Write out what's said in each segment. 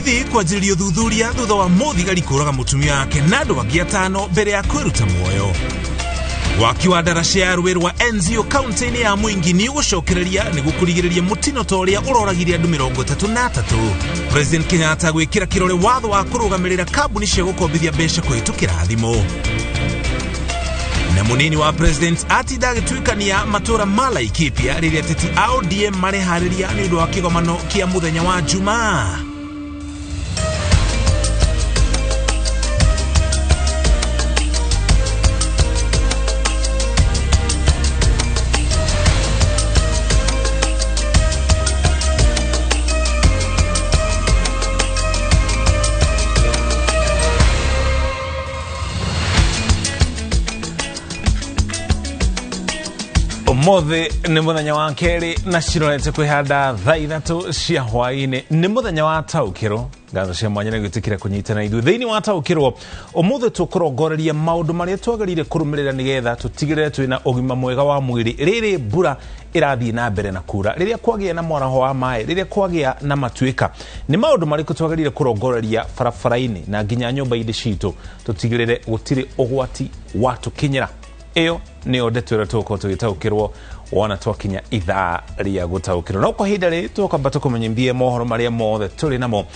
Borithi kwanjĩrĩria ũthuthuria thutha wa mũthigari kũraga mũtumia wake na andũ angĩ atano mbere ya kwĩruta muoyo. Waki wa ndaraca ya rũĩ rwa Enzio kaunti-inĩ ya Mwingi nĩ ũgũcokereria nĩguo kũrigĩrĩria mũtino ta ũrĩa ũroragire andũ 33. President Kenyatta gwĩkĩra kĩrore watho wa kũrũgamĩrĩra kambuni cia gũkombithia mbeca kũhĩtũkĩra thimũ. Na munini wa president atinda agĩtuĩkania matũra ma Laikipia rĩrĩa ateti a ODM mareharĩria nĩ ũndũ wa kĩgomano kĩa mũthenya wa Jumaa. Ũmũthĩ nĩ mũthenya wa kerĩ na cirorete kwĩhanda thaa ithatũ cia hwaĩ-inĩ. Nĩ mũthenya wa taũkĩrwo. Ngatho cia mwanya nĩ gwĩtĩkĩra kũnyitana ithuĩ thĩinĩ wa taũkĩrwo. Ũmũthĩ tũkũrongoreria maũndũ marĩa twagĩrĩire kũrũmĩrĩra nĩgetha tũtigĩrĩre twĩna ũgima mwega wa mwĩrĩ rĩrĩ mbura ĩrathiĩ na mbere na kura, rĩrĩa kwagĩa na mwaraho wa maĩ, rĩrĩa kwagĩa na matuĩka. Nĩ maũndũ marĩkũ twagĩrĩire kũrongoreria barabara-inĩ na nginya nyũmba-inĩ citũ tũtigĩrĩre gũtirĩ ũgwati watũkinyĩra. Ĩyo nĩyo ndeto ĩrĩa tũgũkorwo tũgĩtaũkĩrwo wona twakinya ithaa rĩa gũtaũkĩrwo. No kwa ihinda rĩrĩ tũkwamba tũkũmenyithie mohoro marĩa mothe tũrĩ namo.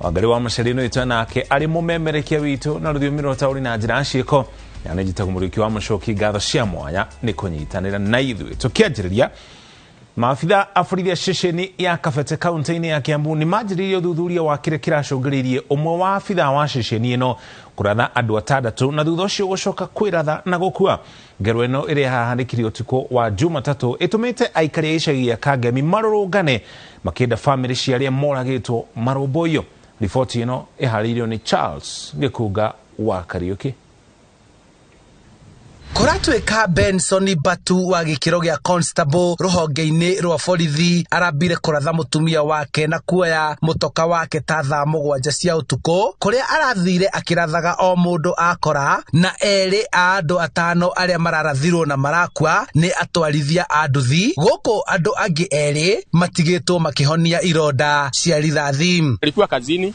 Wangari wa Macharia nĩ witũ nake arĩ mũmemerekia witũ na rũthiomi rwa taũri na njĩra ya ciĩko. Na nĩ njĩtagwo Mũriũki wa Mũcoki. Ngatho cia mwanya nĩ kũnyitanĩra na ithuĩ. Tũkĩanjĩrĩria, maabitha a borithi a ceceni ya Kabete kaunti-inĩ ya Kiambu nĩ manjĩrĩirie ũthuthuria wa kĩrĩa kĩracũngĩrĩirie ũmwe wa abithaa wa ceceni ĩno kũratha andũ atandatũ na thutha ũcio gũcoka kwĩratha na gũkua. Ngero ĩno ĩrĩa yahanĩkire ũtukũ wa Jumatatũ ĩtũmĩte aikari a gĩcagi gĩa Kangemi marũrũngane makĩenda bamĩrĩ cia arĩa moragĩtwo marũmbũiyo. Riboti ĩno ĩharĩirio nĩ Charles Gĩkunga wa Kariũki. Kũratuĩka Benson Batu wa gĩkĩro gĩa constable rũhonge-inĩ rwa borithi arambire kũratha mũtumia wake na kuoya mũtoka wake ta thaa mũgwanja cia ũtukũ kũrĩa arathire akĩrathaga o mũndũ akora, na erĩ a andũ atano arĩa mararathirwo na marakua nĩ atwarithia a nduthi, gũkũ andũ angĩ erĩ matigĩtwo makĩhonia ironda cia rithathi. Alikuwa kazini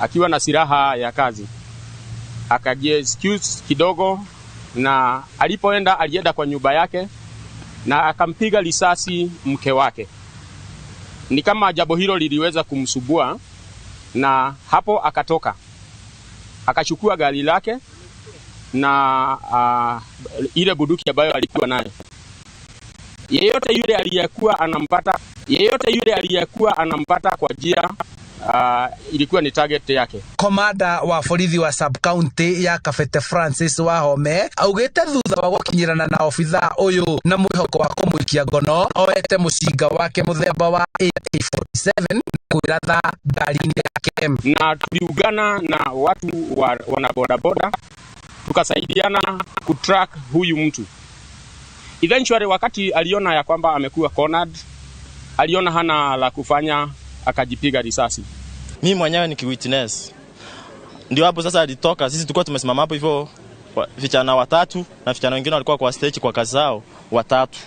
akiwa na silaha ya kazi, akaji excuse kidogo, na alipoenda alienda kwa nyumba yake na akampiga risasi mke wake. Ni kama jambo hilo liliweza kumsubua, na hapo akatoka akachukua gari lake na ile bunduki ambayo alikuwa nayo. Yeyote yule aliyekuwa anampata, yeyote yule aliyekuwa anampata kwa njia ilikuwa ni target yake. Komanda wa borithi wa sub county ya Kabete Francis Wahome augite thutha wa gũkinyĩrana na obithaa ũyũ na mwĩhoko wa kũmũikia ngono oete mũcinga wake mũthemba wa AK47 kwĩratha ngari-inĩ yake. Na tuliungana na watu wa wana bodaboda tukasaidiana kutrack huyu mtu. Eventually wakati aliona ya kwamba amekuwa cornered, aliona hana la kufanya, akajipiga risasi. Mimi mwenyewe nikiwitness. Ndio hapo sasa alitoka, sisi tulikuwa tumesimama hapo hivyo vijana watatu na vijana wengine walikuwa kwa stage kwa kazi zao watatu.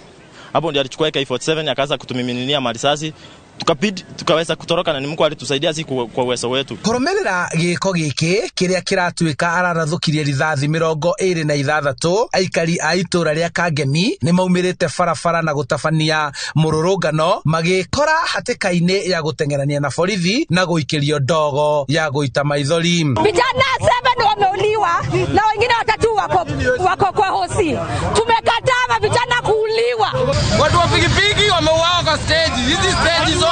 Hapo ndio alichukua AK47 akaanza kutumimininia marisasi. Tukabidi tukaweza kutoroka na ni Mungu alitusaidia si kwa uwezo wetu. Kũrũmĩrĩra gĩko gĩkĩ kĩrĩa kĩratuĩka ararathũkirie rithathi 26 aikari a itũra rĩa Kangemi nĩ maumĩrĩte barabara na gũtabania mũrũrũngano magĩkora hatĩka-inĩ ya gũteng'erania na borithi na gũikĩrio ndogo ya gũita maithori. Vijana 7 wameuliwa na wengine watatu wako kwa hosi. Tumekataa vijana kuuliwa. Watu wa pikipiki wameuawa kwa stage. Hizi stage zote.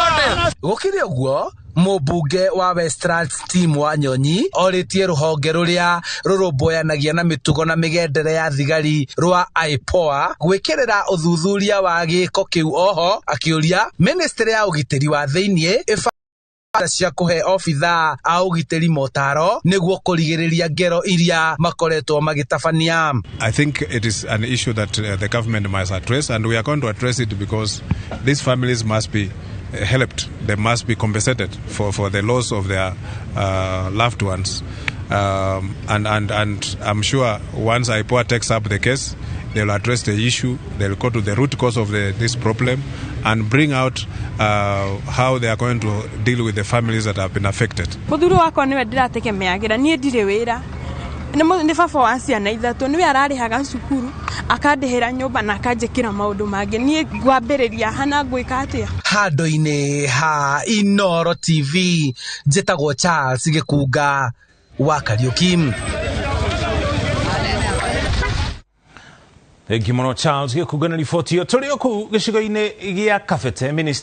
Gũkĩrĩ ũguo, mũmbunge wa Westlands Tim Wanyonyi orĩtie rũhonge rũrĩa rũrũmbũyanagia na mĩtugo na mĩgendere ya thigari rwa IPOA gwĩkĩrĩra ũthuthuria wa gĩko kĩu. Oho akĩũria ministry ya ũgitĩri wa thĩiniĩ cia kũhe obithaa a ũgitĩri motaro nĩguo kũrigĩrĩria ngero iria makoretwo magĩtabania. I think it is an issue that the government must address, and we are going to address it because these families must be helped. They must be compensated for the loss of their loved ones. And I'm sure once IPOA takes up the case, They'll address the issue, they'll go to the root cause of this problem and bring out how they are going to deal with the families that have been affected. Muthuri wakwa niwe ndirategemeagira, nie ndirĩ wĩra. Nĩ baba wa ciana ithatũ, nĩwe ararĩhaga cukuru, akandĩhĩra nyũmba na akanjĩkĩra maũndũ mangĩ. Niĩ ngwambĩrĩria hana ngwĩka atĩa? Handũ-inĩ ha Inoro TV, njĩtagwo Charles Gĩkunga wa Kariuki. Thengi mũno Charles Gĩkunga na riboti ĩyo. Tũrĩ o kũu gĩcigo-inĩ gĩa Kabete, Minister